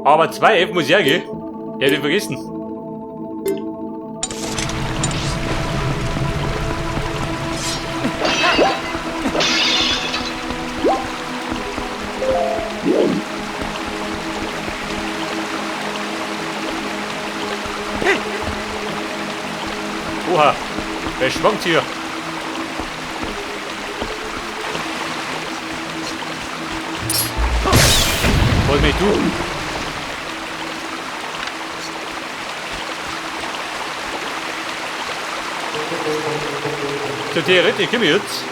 Aber 2 F muss ich hergehen. Ich hab ihn vergessen. Oha, wer schwankt hier? Wollt mich du? So theoretisch komm ich jetzt.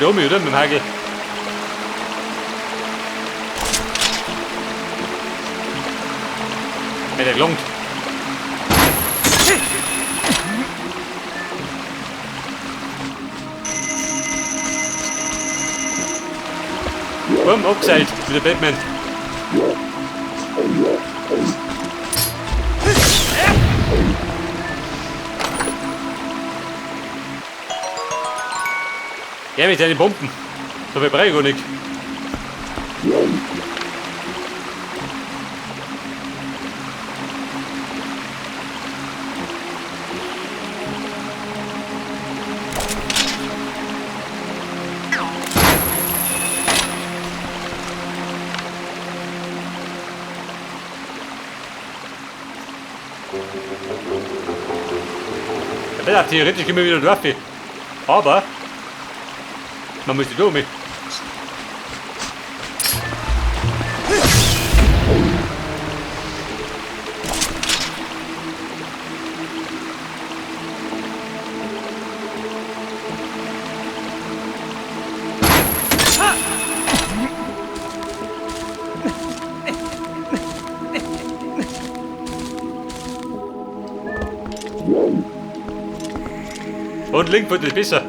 Da oder? Mit dem Hagel. Hey, der gelangt. Bumm, abgeseilt, wie der Batman. Ja, mit seinen Bomben. So viel brauche ich gar nicht. Ja, theoretisch können wir wieder drauf. Aber man muss die da mit. Und Link wird es besser.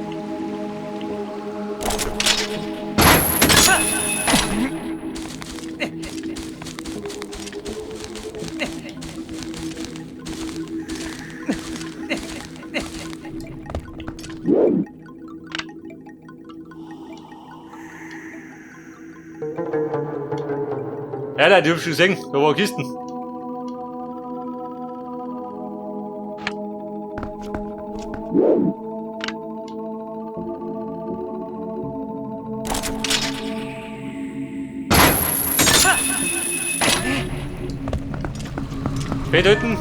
Ja, da dürft schon sehen, da war Kisten. Bedeuten?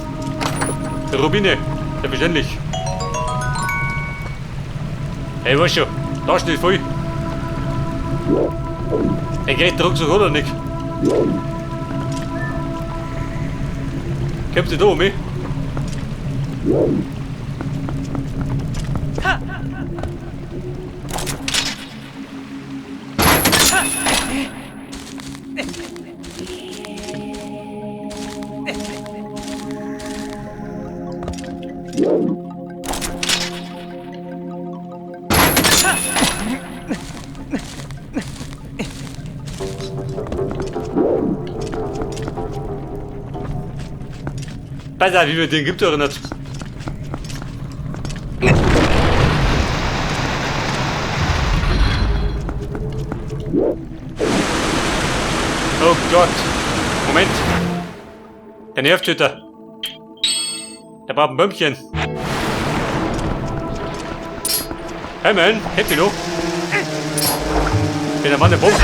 Rubine, selbstverständlich. Hey, weißt schon, da steht voll. Er geht Rucksack oder nicht? Kommst du da um mich? Pass auf, wie wir den gibt erinnert. Oh Gott. Moment. Der Nervtöter. Der braucht ein Bömmchen. Hey man, happy noch. Bin der Mann der Bombe.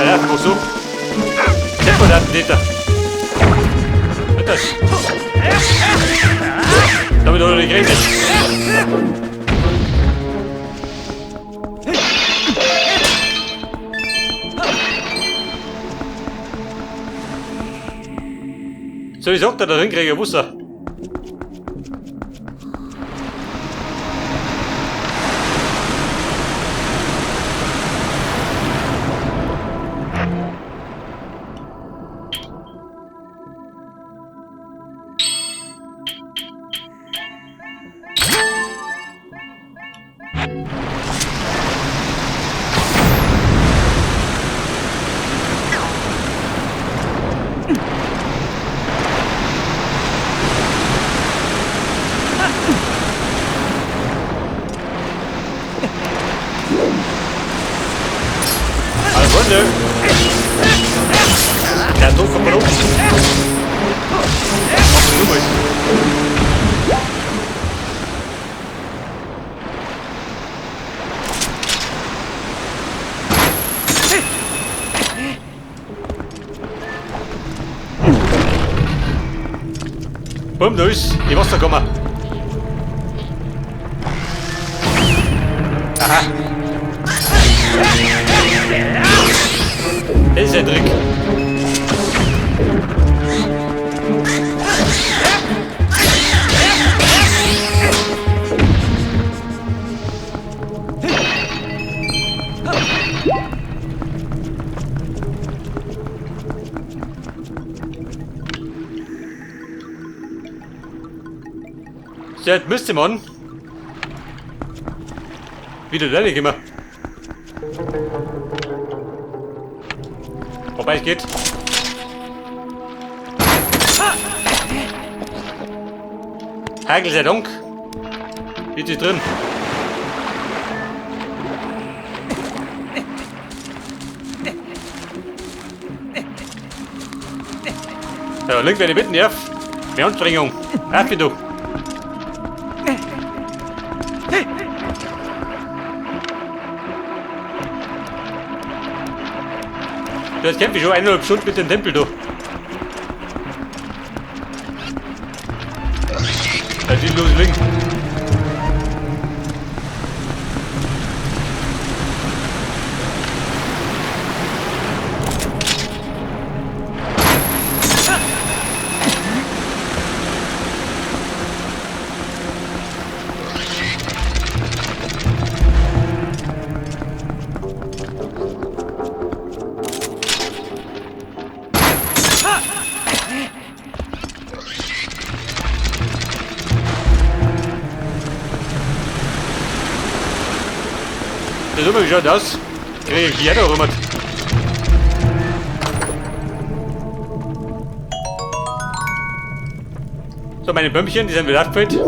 Ja, wo so? Tempodatentäter. Was ist das? Damit hat er nicht gerechnet. So, ich sag da, der Ringkrieger, wusste. Bumm, da ist die Wasser gekommen. Aha. Das ist ein Trick. So, jetzt müsste man wieder reinkommen. Wobei es geht. Hagel sei Dank. Ist sie drin. Ja, link, wenn ich bitten darf. Mehr Anstrengung. Auf du. Das kämpfe ich schon 1,5 Stunden mit dem Tempel, du. Da ist los links. Das ist immer, wie schaut aus? Krieg ich jeder rum. So, meine Bömmchen, die sind wieder abgefüllt.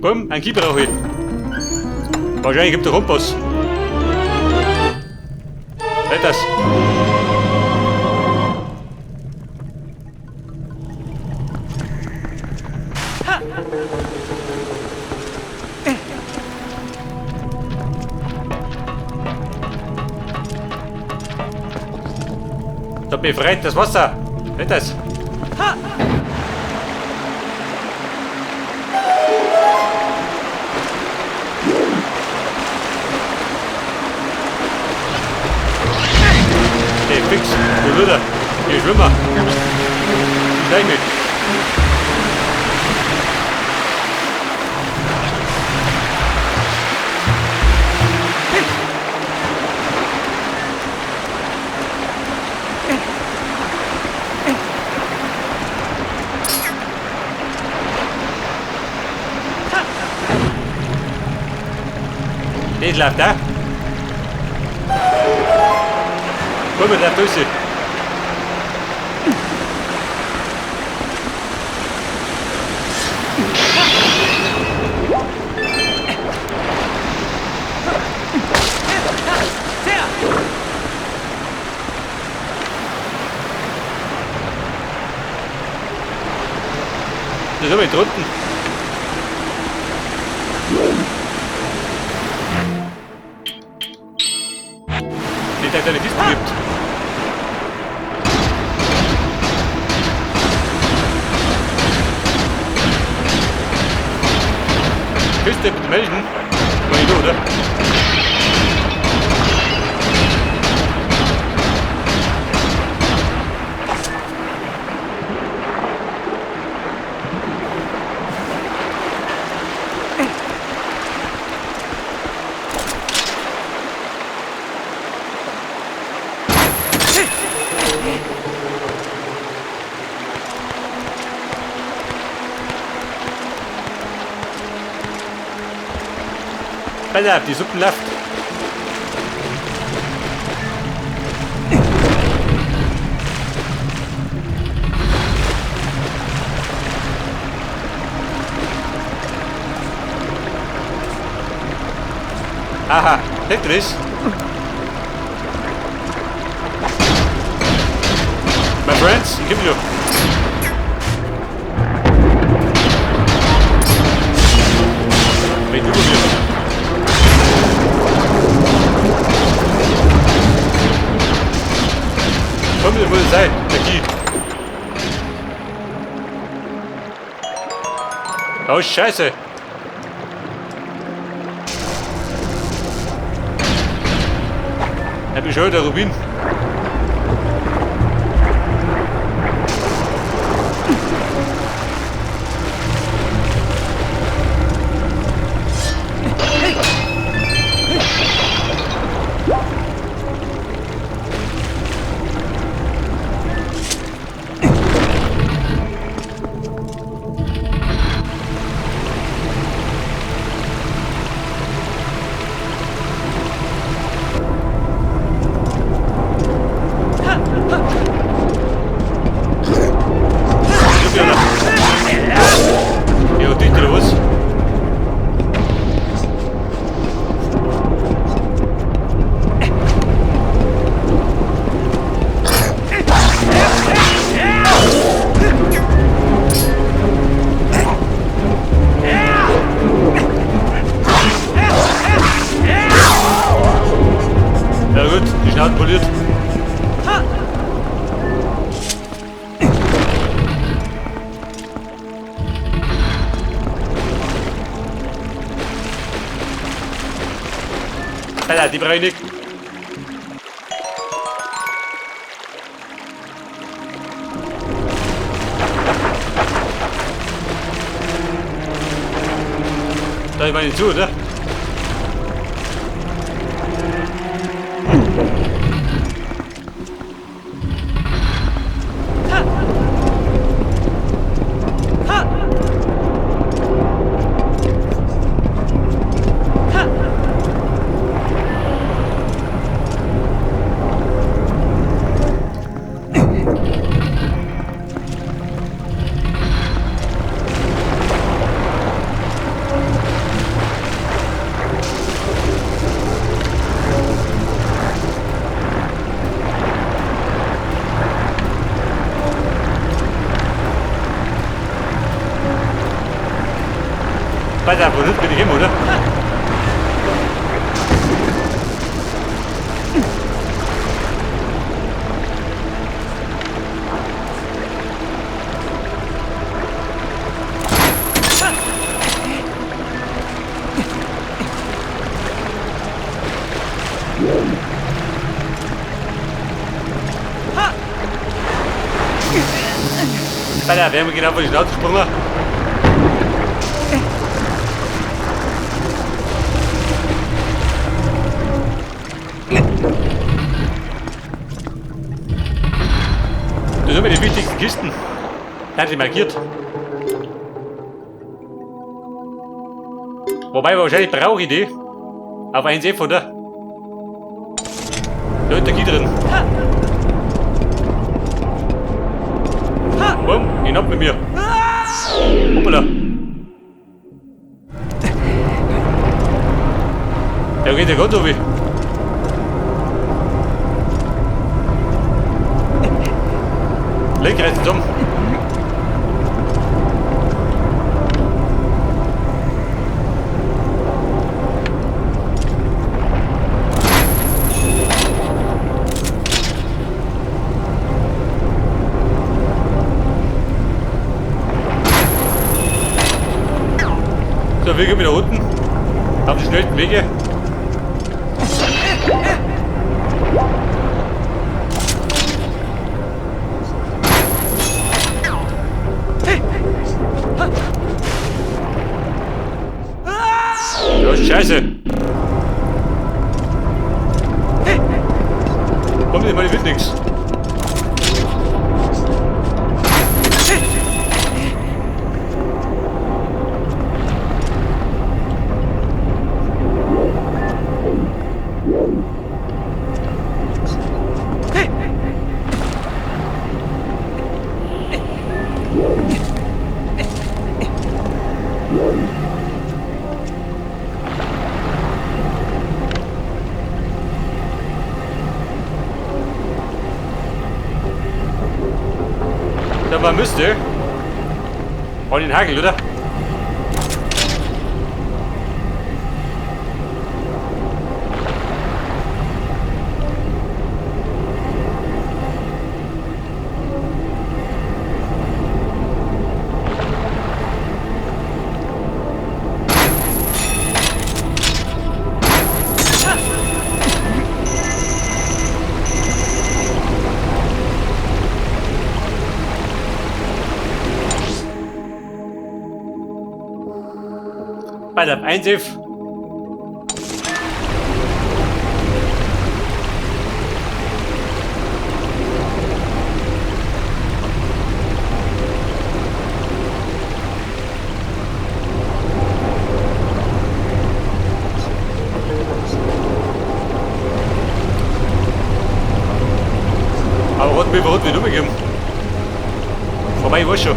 Bumm, ein Keeper brauche ich. Wahrscheinlich gibt der Kompass. Das. Da befreit das Wasser. Nicht das. Hey, fix, du Lüder, hier Schwimmer. Steig mit. Das läuft auch. Guck mal, der raus. Das ist aber drunten. Nicht, dass es eine Kiste gibt. Kiste mit Menschen. War nicht, oder? Pass auf, die Suppen läuft. Aha, Tetris. My friends, ich komm schon. Komm, muss es sein, der Key. Oh, Scheiße. Ich bin schon der Rubin. Ja gut, die Schnauze poliert. Alter, die brauche ich nicht. Da ich meine zu, oder? Pass auf, wo bin ich hin, oder? Alter, wir haben genau vor die Schnauze gesprungen. Das sind immer die wichtigsten Kisten. Da hat sie markiert. Wobei, wahrscheinlich brauche ich die. Auf 1F, oder? Da ist der Key drin. Bumm, hinab mit mir. Hoppala. Da geht der Gott so wie. Lenkrad zusammen. So, wir gehen wieder unten. Auf die schnellsten Wege. Ja, Scheiße. Komm, ich meine, wird nix. Da man müsste. Oh, den Hagel, oder? Bei der 1F. Aber hat mir überhaupt nicht umgegeben. Vorbei war schon.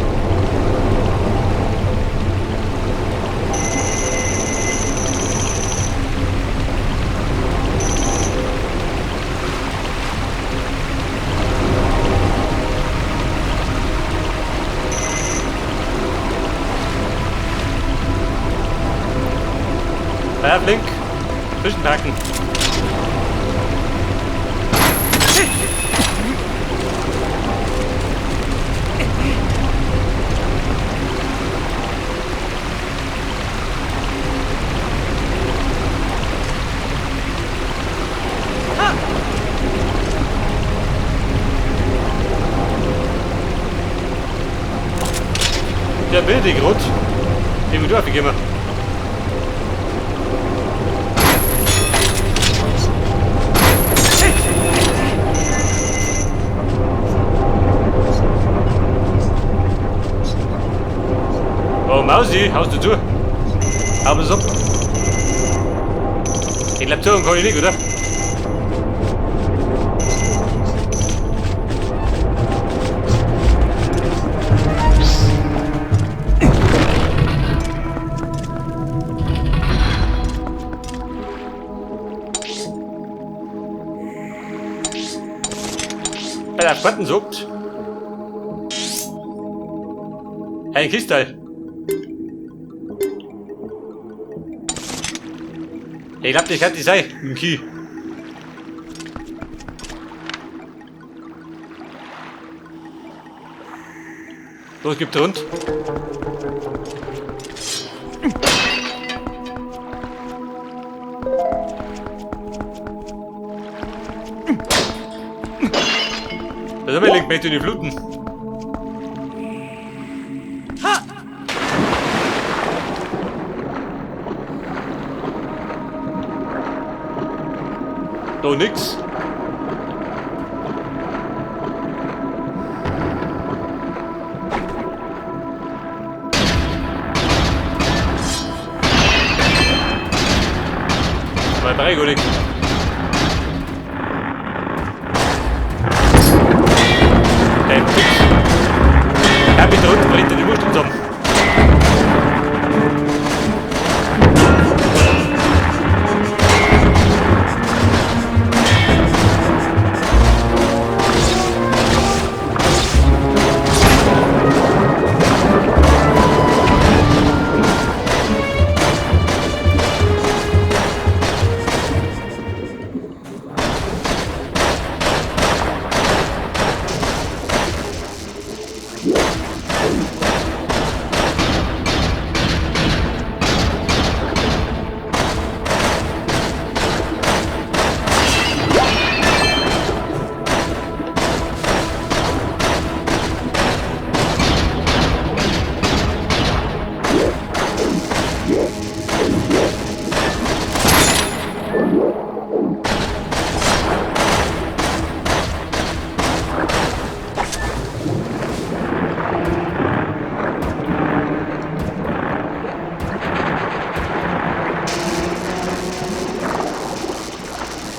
Bleib link. Zwischenpacken. Der wilde Grund, den wir durchgegeben. Oh Mausi, haust du zu? Aber so. Ich glaube, so kann ich nicht, oder? Bei der Spatten sucht. Ein Kristall. Ich glaube, das kann nicht sein. Ein Ki. Los, gibt rund. Das haben wir legt in die Fluten. Da nix. Mal Bereich, Dein Fix. Ja, bitte unten bringt die Wurst zusammen.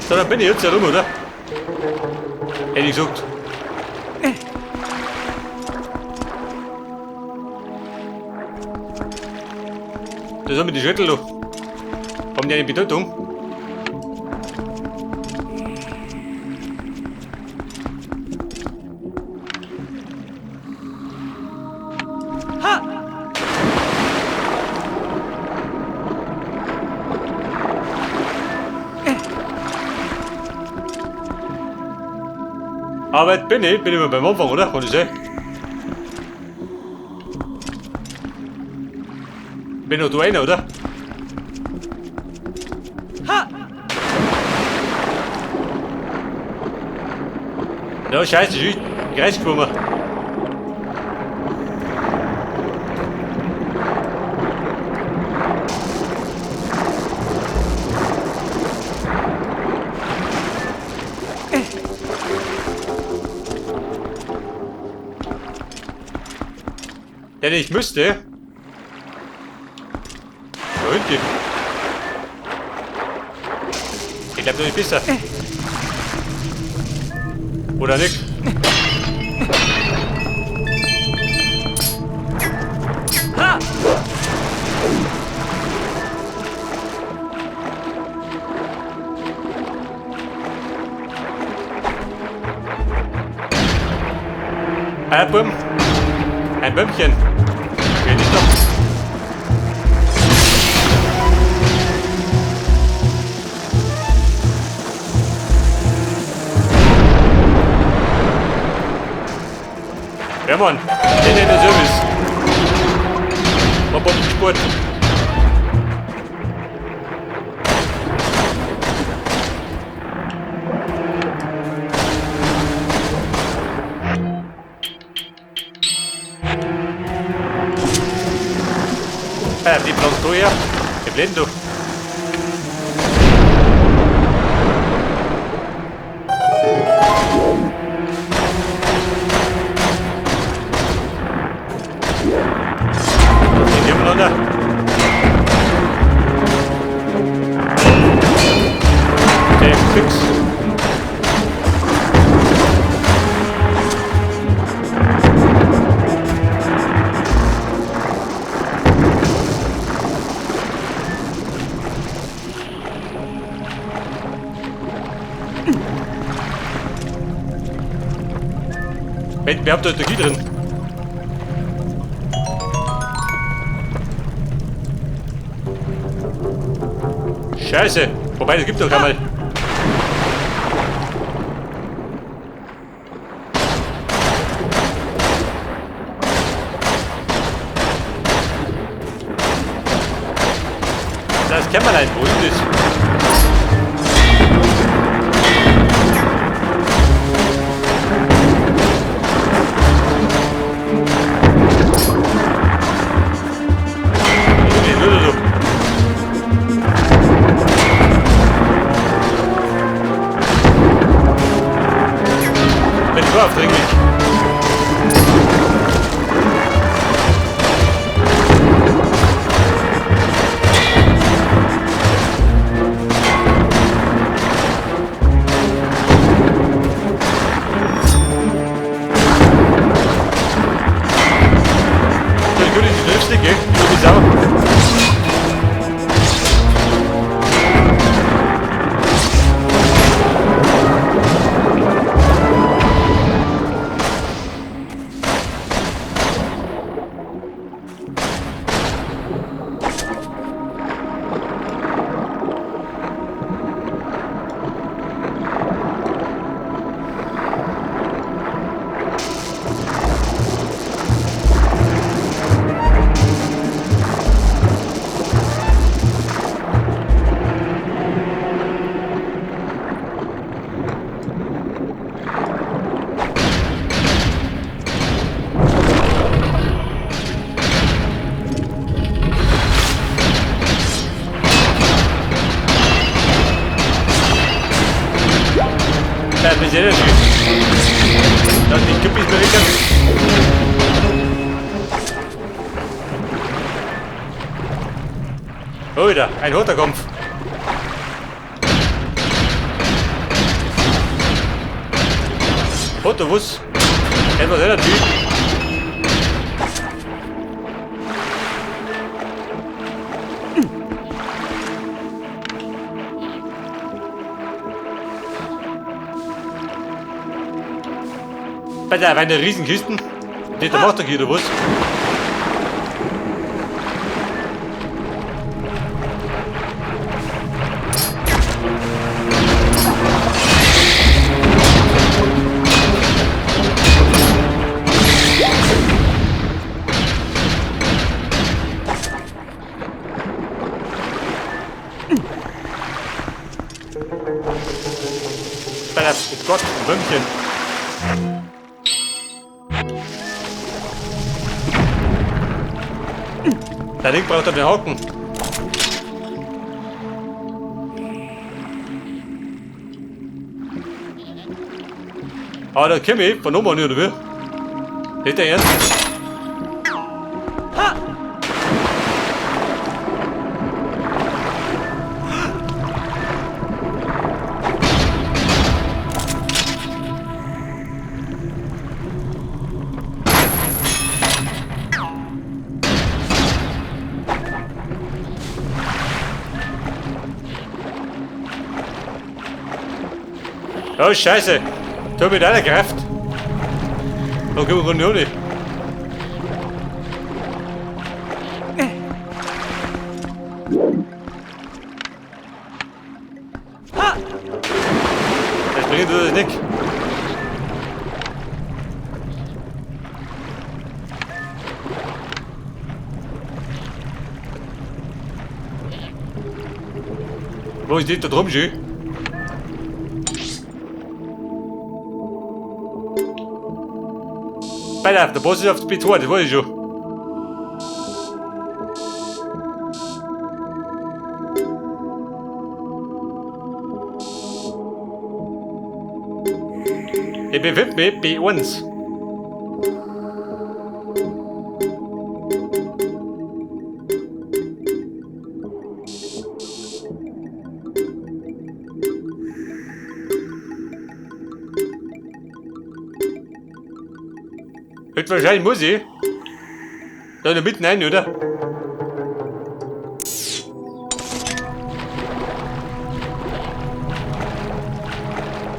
So, dann bin ich jetzt herum, oder? Hätte ich gesagt. Das haben wir die Schüttel da. Haben die eine Bedeutung? Aber jetzt bin ich immer beim Anfang, oder? Kann ich sehen? Bin noch du einer, oder? Ha! Ja, scheiße, ich bin reingeschwommen. Denn ich müsste... Da hinten. Ich glaube, noch nicht besser. Oder nicht? Ha! Ein Bum. Ein Bömmchen. Geht nicht doch. Ja Mann, den in der Service. Hab hab gespurt. Die Pflanze da her. Die blenden du. Den nebeneinander. Okay, fix. Wer habt da Energie drin? Scheiße! Wobei, das gibt doch einmal. Das Kämmerlein, wo ist das? Bin so aufdringlich. So, gut, die triffst dich, gell? Du bist auch. Ja, das ist ja nicht. Das die Kippis bewegen. Oh, wieder ein Hoterkampf. Hoter was? Etwas Energy. Bei der eine Riesenkisten. Die der macht doch hier, oder was? Bei der, oh Gott, ein Würmchen. Der Ding braucht den Haken. Ah, da komm ich von oben an, oder wie? Nicht der Ernst? Oh Scheiße! Tu mit aller Kraft! Da kommen wir runter. Das bringt das nicht. Wo ist das da drum schon? Pass auf, der Boss ist auf B2, das weiß ich schon. Ich befinde mich B1. Höchstwahrscheinlich muss ich da in der Mitte rein, oder?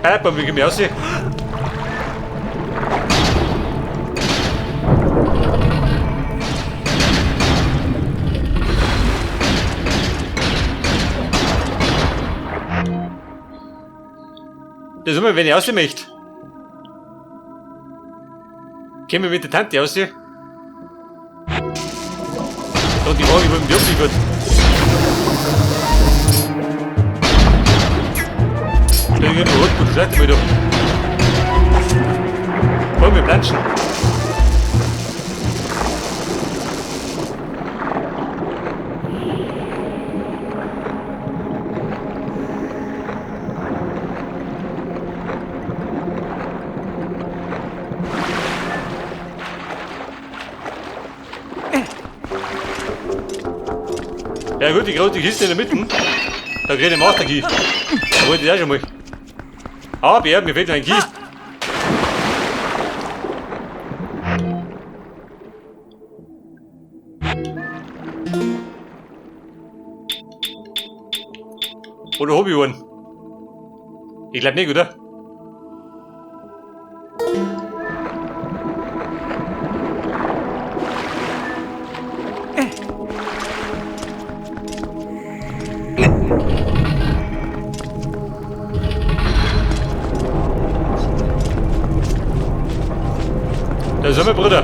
Aber wie komme ich raus? Das ist immer, wenn ich raus möchte. Kämen wir mit der Tante raus? Da die Frage, wo mich abliefert. Da irgendwo rot, gut, schau mal da. Wollen wir planschen? Ja gut, die große Kiste in der Mitte. Da krieg ich den Master Key. Da wollte ich auch schon mal. Aber ja, mir fehlt noch ein Key. Oder hab ich einen? Ich glaub nicht, oder? Da sind wir, Bruder.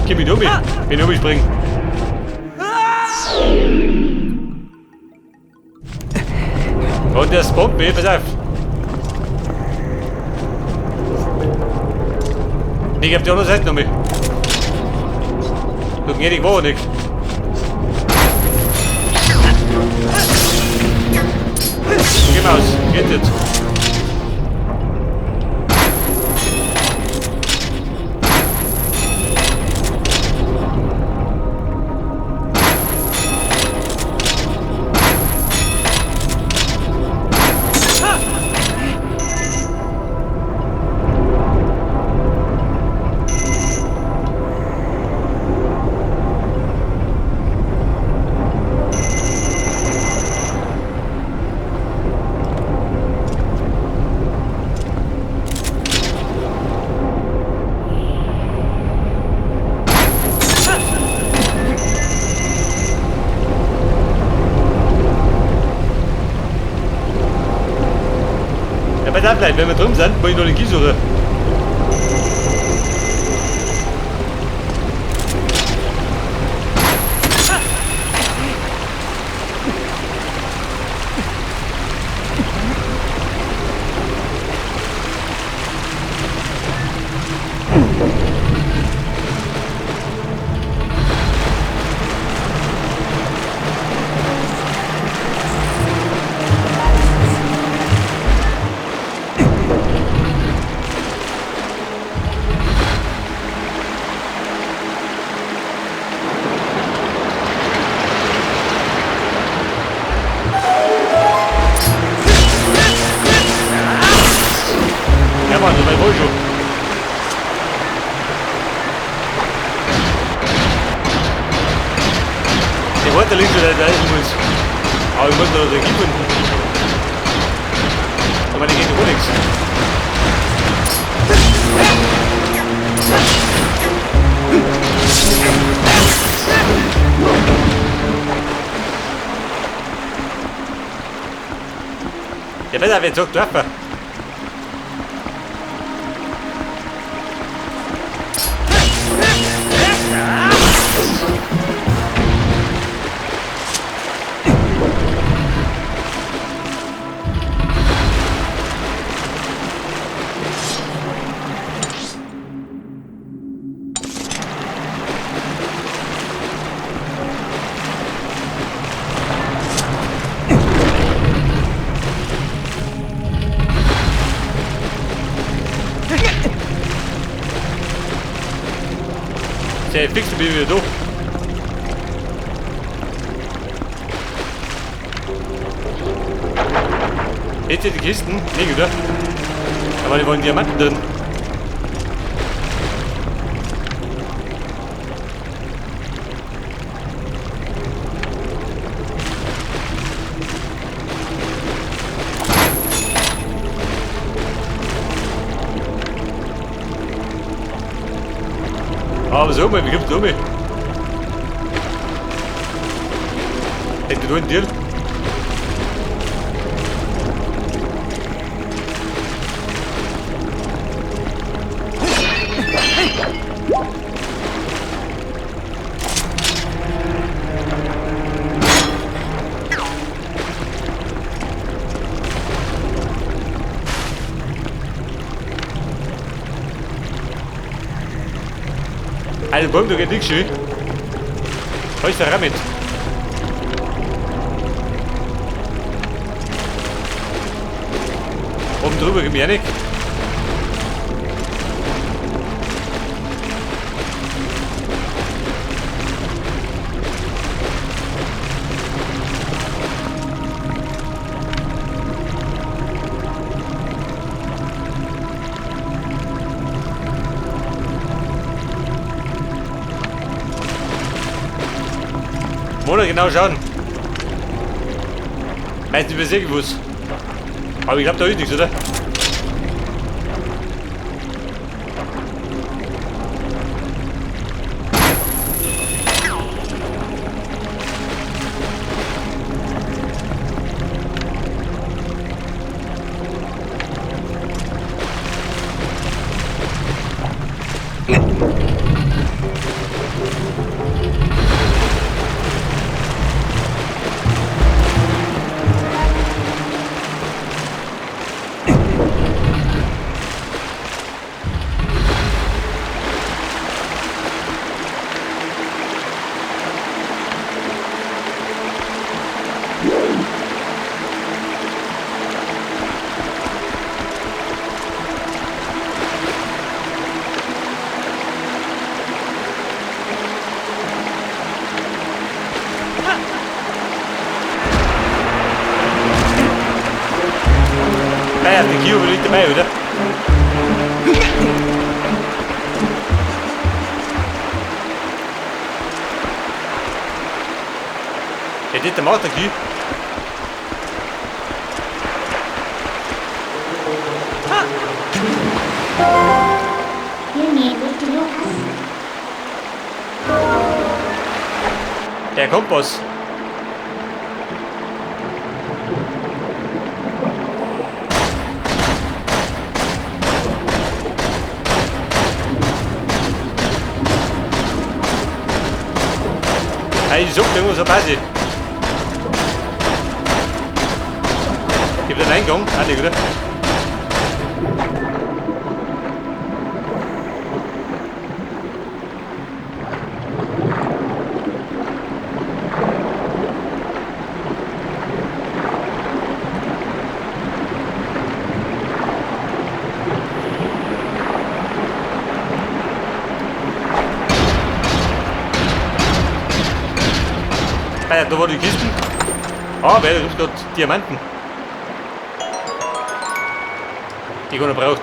Gib mich um, wenn ich umspringen. Und der spawnt mich, pass auf. Ich auf die andere Seite nochmal. Du gnädig war nicht. Geh mal aus, geht jetzt. Pass auf, Leute, wenn wir drin sind, muss ich noch den Key suchen. Ja, Mann, so weit war ich schon. Der Worte liegt schon, da ich muss. Aber ich muss noch den Key finden. Aber die geht gar nichts. Ja, besser wird so getroffen. Sehr fix bin ich wieder da. Jetzt die Kisten? Nee, oder? Aber die wollen Diamanten drin. Aber so mal, wie kommst du um? Hätte du einen Deal? Also Baum, da geht nichts schön. Was ist der mit? Oben drüber geht mir nicht. Oder genau schauen. Heißt nicht mehr gewusst. Aber ich glaube, da ist nichts, oder? Naja, die Kio will nicht dabei, oder? Ja, das macht der Kio. Der Kompass. Hey, ich suche irgendwo so Basi. Gibt einen Eingang? Ah, nicht, oder? Ah ja, da waren die Kisten. Ah, weil da gibt's gerade Diamanten. Die keiner braucht.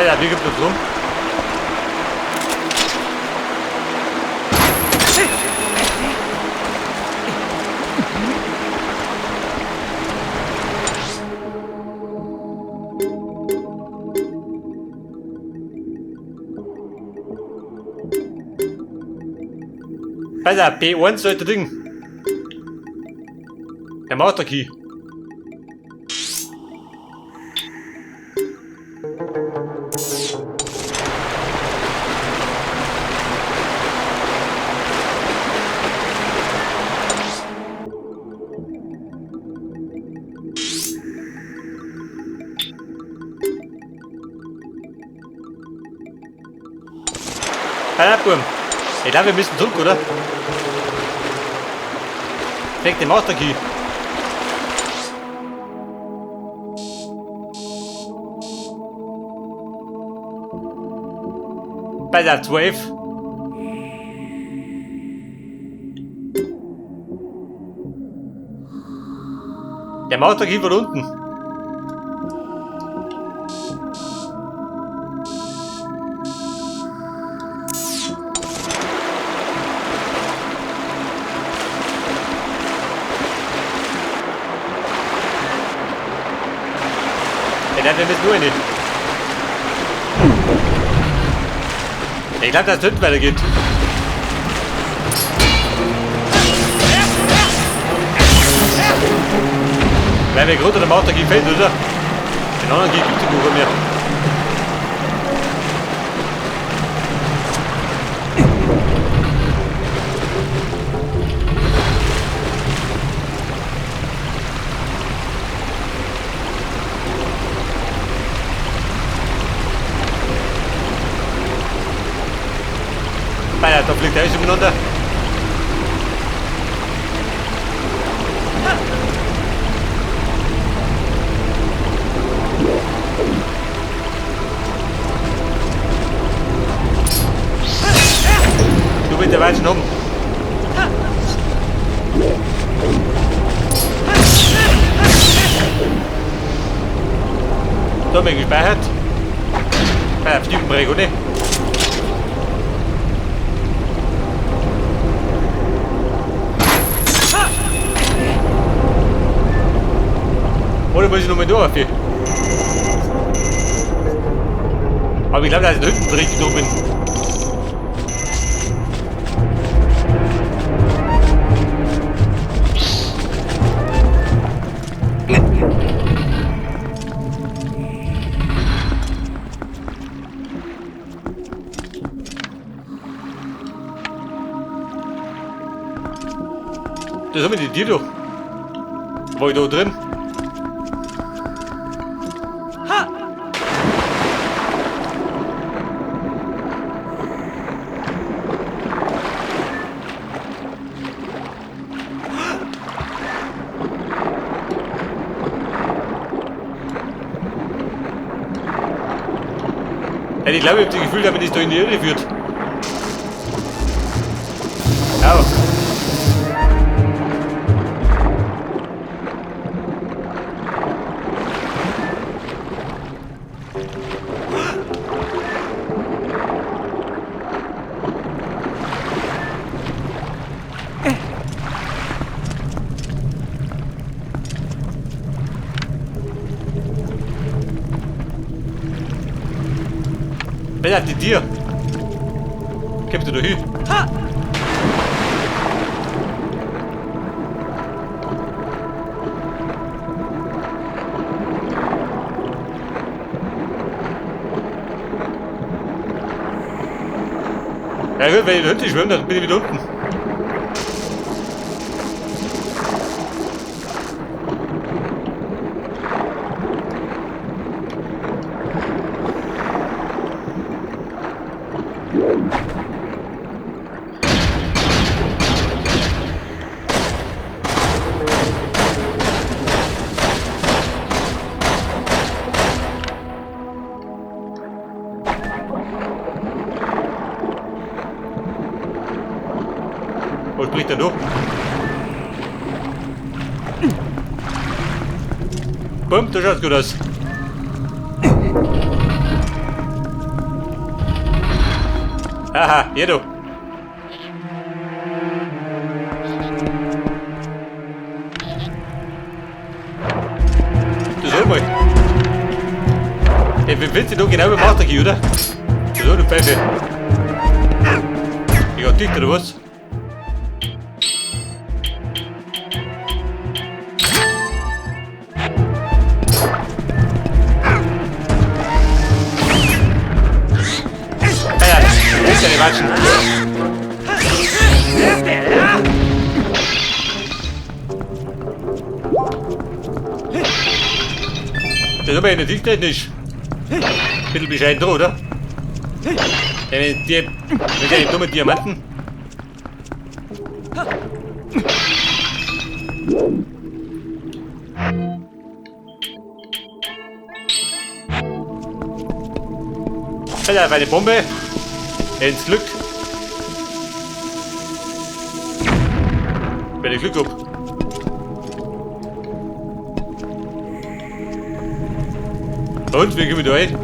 Alter, wie gibt es rum? Alter, B1 sollte Ding. Der Master Key. Alter, ich glaube, wir müssen zurück, oder? Weg den Master Key. Bei der 12. Der Master Key von unten. Ja, wir müssen nur nicht. Ich glaube, dass es hinten weitergeht. Weil wir gerade der Master Key fällt, oder? Den anderen Key gibt es gar mehr. Naja, da fliegt alles umeinander. Du mit der Weitschen um. Da bin ich gespeichert. Bei der Brech, oder? Oder muss ich nochmal durch? Aber ich glaube, da ist ein Hüttenbrick oben. Das haben wir die Tür doch. War ich da drin? Ja, ich glaube, ich habe das Gefühl, dass mich das da in die Irre führt. Ja. Wer hat die Tier? Kommst du da hin? Ha! Ja gut, wenn ich da hinten schwimme, dann bin ich wieder unten. Was spricht der durch? Bumm, das schaut gut aus. Aha, hier du. Du soll mal. Ey, wie willst du da genau beim Master oder? So, du Pfeife. Ich hab dicht, oder was? Ja, das ist ja die Watschen. Das ist aber eine Dichttechnisch. Bisschen bescheiden, oder? Die, mit den dummen Diamanten. Alter, eine Bombe. Ins Glück. Wenn ich Glück hab. Und, wie gehen wir da rein?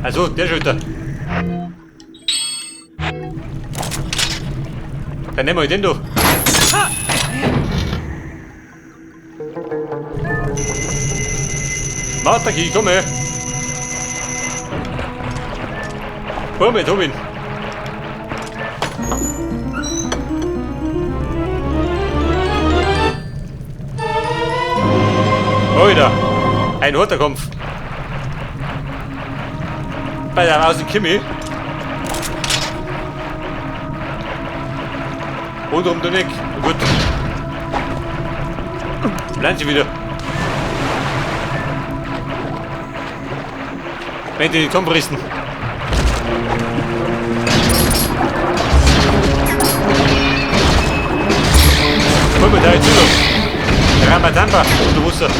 Also, der Schulter. Dann nehmen wir den doch. Mataki, komm her. Komm mit, hab ihn. Alter, ein harter Kampf. Bei der aus dem Kimi. Und um den Eck. Gut. Bleiben sie wieder. Wenn die zusammenrissen. Guck mal, da jetzt wieder. Ramadamba, du Wasser.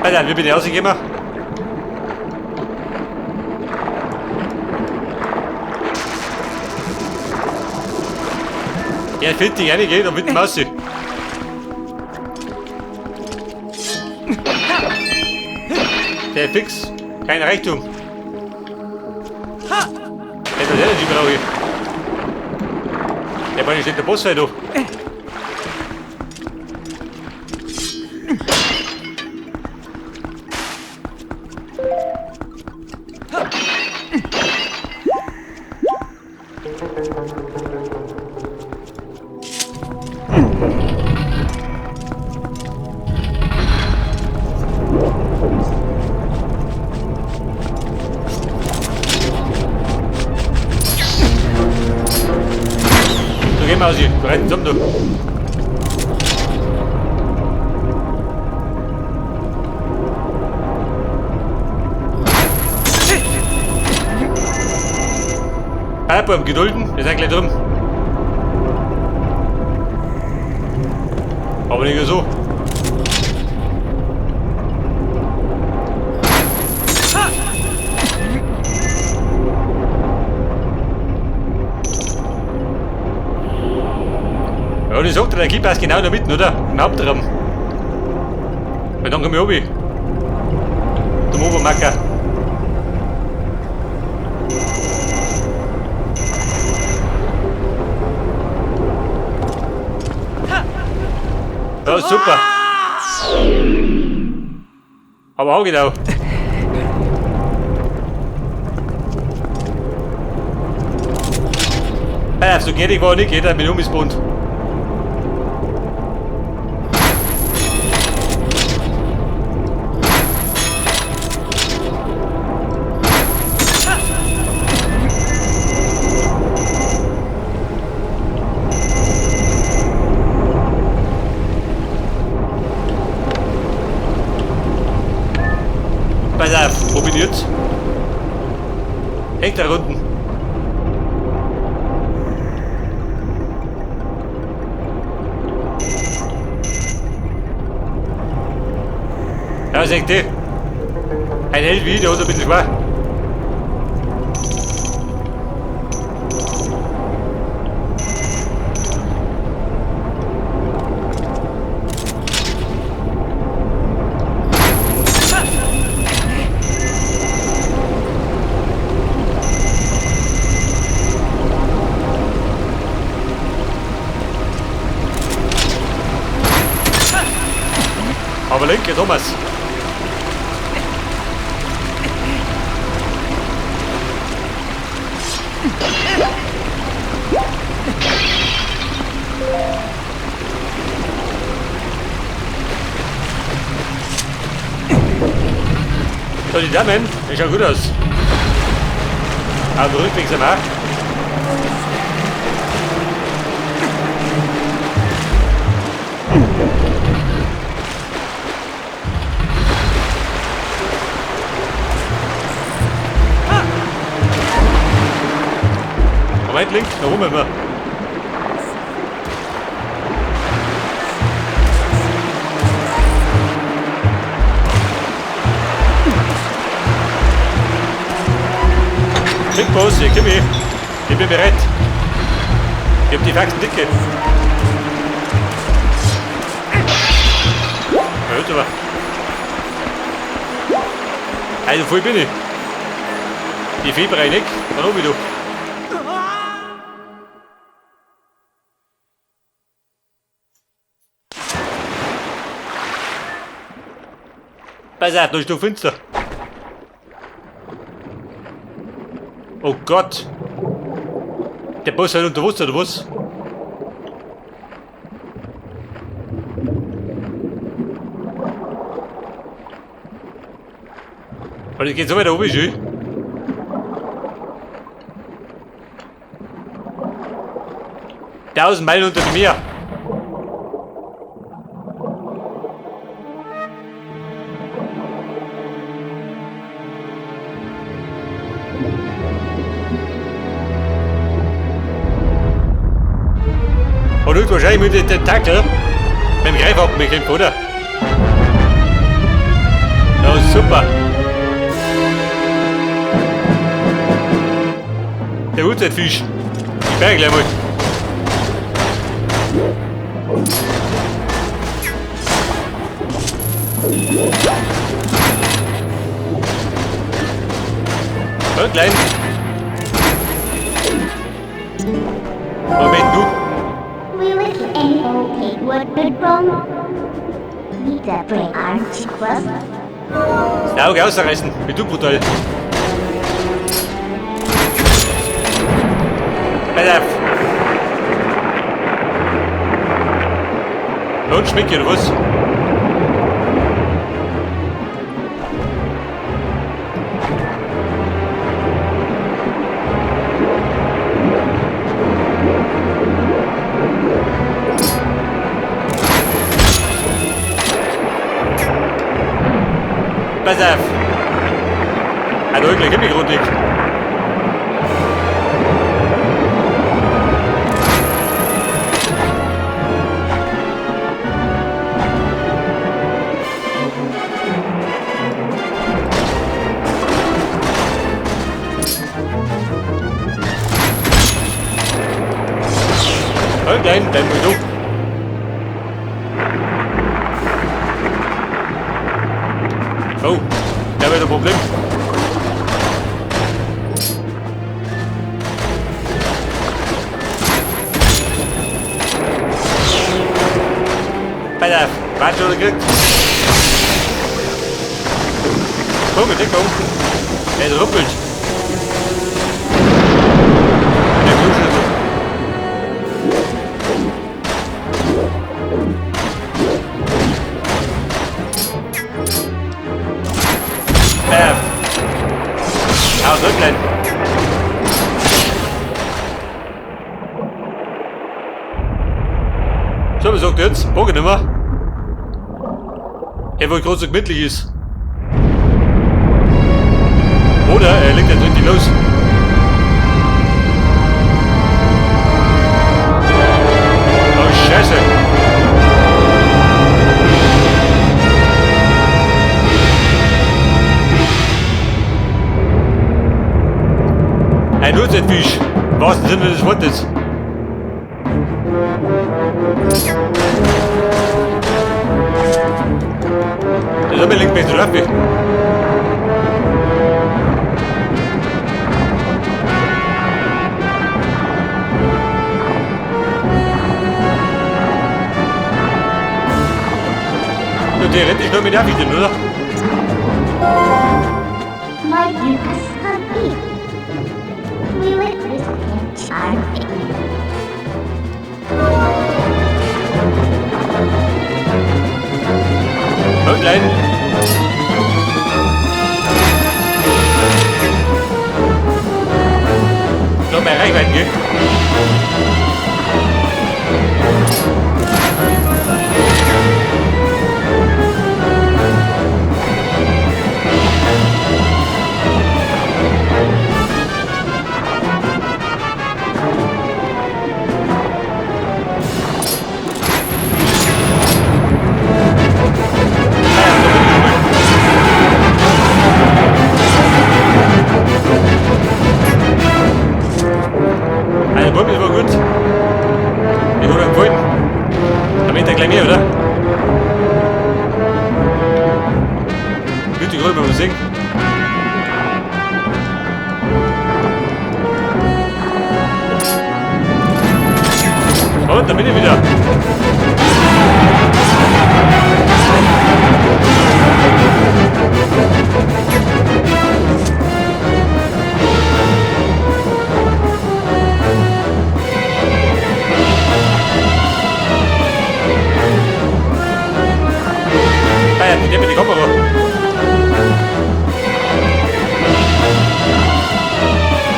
Alter, wie bin ich rausgekommen? Ja, ich finde die reingeht und mit dem Maus. Der fix, kein Reichtum. Etwas Energy brauche ich. Der war nicht der Boss, du. Geh mal aus hier. Renn zusammen, du. Beim Gedulden, wir sind gleich drin. Aber nicht so. Ja, die sagt, der Keeper ist genau in der Mitte, oder? Im Hauptraum. Weil dann komme ich runter. Zum Obermacker. Ja, super. Aber auch genau. Ja, so geht ich war nicht, jeder mit umgespannt. Ja, seht ihr? Ein Held wie ich, der hat ein bisschen schwer. Aber linke Thomas. So, die Damen, die schauen gut aus. Aber rückwärts am auch. Moment, links, da rum immer. Big Boss, hier, komm her. Ich bin bereit. Ich hab die Faxen dicke. Hört aber. Also voll bin ich. Die Fieberei nicht. Dann oben du. Pass auf, da ist doch finster. Oh Gott. Der Boss hat unter Wasser, oder was? Aber das geht so weiter oben, schön. 1000 Meilen unter dem Meer. Und wahrscheinlich mit den Tentakel mit dem Greifhaken bekämpfen, oder? Ja, super. Der Urzeitfisch. Ich berge gleich mal. Ja, klein. Moment, du. Das Auge ausreißen, wie du brutal. Pass auf. Und Schmicke, oder was? Pass auf! Ah, da gleich mich gerade nicht. Oh, klein, bleib mal da. Oh, da wird ein Problem. Pass auf, warte schon gekriegt. Komm, komm. Der ruppelt. Der Klusche so. Hau zurück, So, was sagt er jetzt? Bock nicht mehr. Er, wo gerade so gemütlich ist. Oder er legt jetzt richtig los. Oh, Scheiße. Fisch. Im wahrsten Sinne des Wortes. Das hat mir links besser drauf. Ja, theoretisch nur mit der denn, oder? Und klein. Noch mehr Reichweiten, gell? Also Bub ist wohl gut. Ich hol einen gefallen. Damit er gleich mehr, oder? Gute Gründe, mal sehen. Und da bin ich wieder. Ah ja, die mit die Kamera.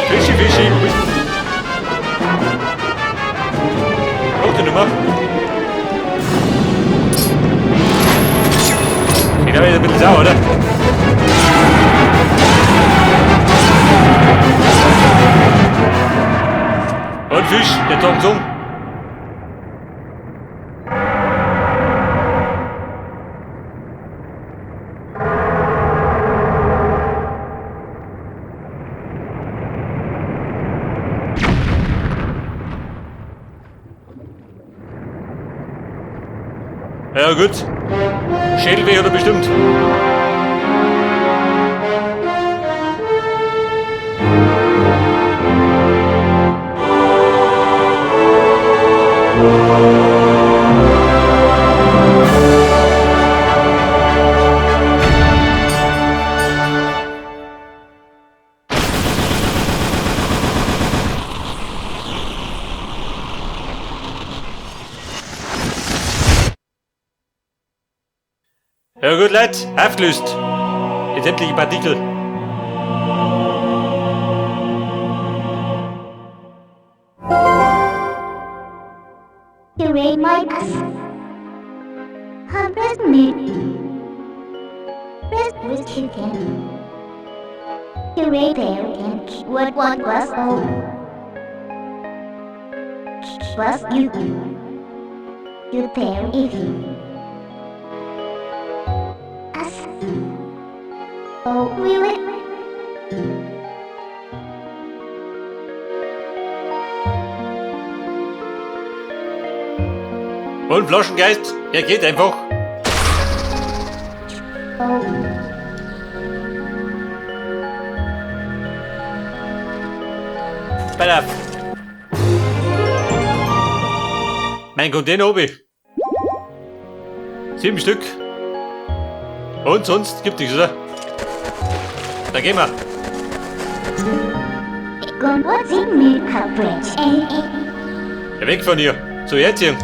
Fischi, Fischi, wo bist du? Braucht die Nummer? Ich glaube, ist ein bisschen sauer, oder? Und Fisch, der Tong Sung. Ja gut. Schädelweh oder bestimmt. Ja gut, Leute, aufgelöst. Die sämtliche Partikel. Plus U. You there if you. S. Oh, really? Und Flaschengeist, er geht einfach. Oh. Pass auf. Mein Container oben. 7 Stück. Und sonst gibt nichts, oder? Dann gehen wir. Ja, weg von hier. So, jetzt hier.